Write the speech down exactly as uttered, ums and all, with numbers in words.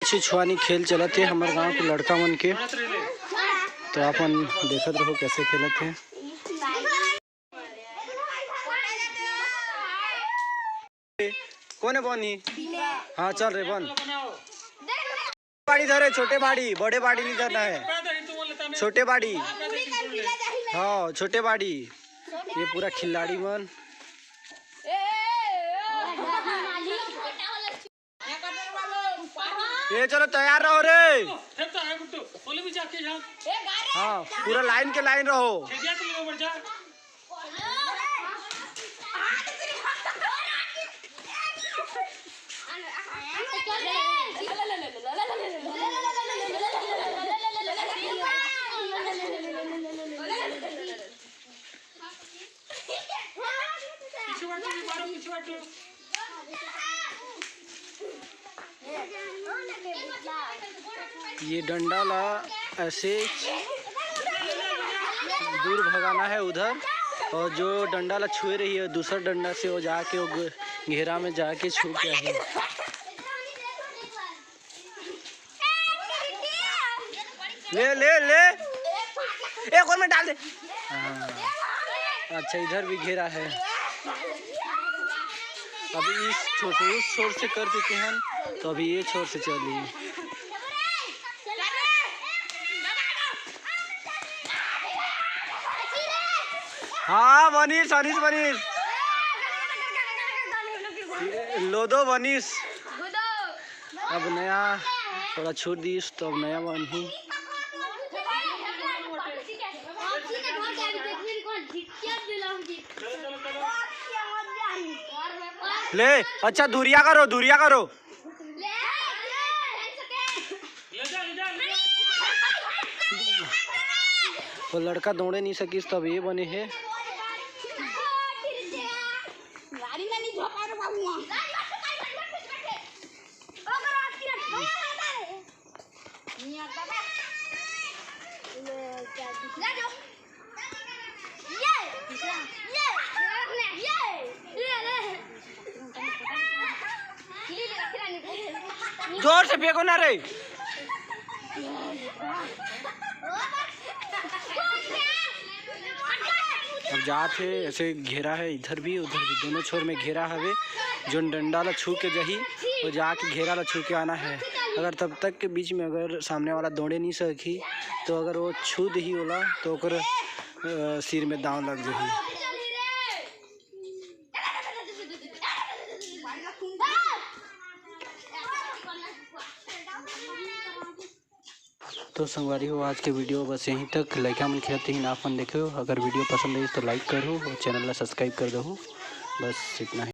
छुछुआनी खेल चलत हे हमर गांव के लड़का मन के, तो आप मन देखत रहो कैसे खेलत हे। कोन हे बनी? हाँ, चल रे बन। बाड़ी धरे, छोटे बाड़ी, बड़े बाड़ी नहीं धरना है, छोटे बाड़ी। हाँ, छोटे बाड़ी। ये पूरा खिलाड़ी मन। ये चलो, तैयार रहो रे। हाँ, पूरा लाइन के लाइन रहो। ये डंडा ला ऐसे दूर भगाना है उधर, और जो डंडा ला छुए रही है दूसरा डंडा से, वो जाके वो घे-, घेरा में जाके छू के आही। ले, ले, ले। एक और में डाल दे। हाँ। अच्छा, इधर भी घेरा है। अभी इस छोर से, उस छोर से कर चुके हैं, तो अभी ये छोर से चली। हाँ, मनीष, अनिश, मनीष। लोदो मनीष। अब नया थोड़ा छूट दिस, तो अब नया बनही। ले, अच्छा, दूरिया करो, दूरिया करो। वो लड़का दौड़े नहीं सकिस, तब ये बने हे। जोर से फेंको ना रे। अब जात हे, ऐसे घेरा है, इधर भी उधर भी, दोनों छोर में घेरा हवे। जोन डंडा ला छू के जाही, वो जाके घेरा ला छू के आना है। अगर तब तक के बीच में अगर सामने वाला दौड़े नहीं सकही, तो अगर वो छू दही ओला, तो ओकर, अ, सिर में दांव लग जाही। तो संगवारी हो, आज के वीडियो बस यहीं तक। लइका मन खेलत रहिन, आप मन देखे हो। अगर वीडियो पसंद आई तो लाइक करो और चैनल ला सब्सक्राइब कर दो। बस इतना ही।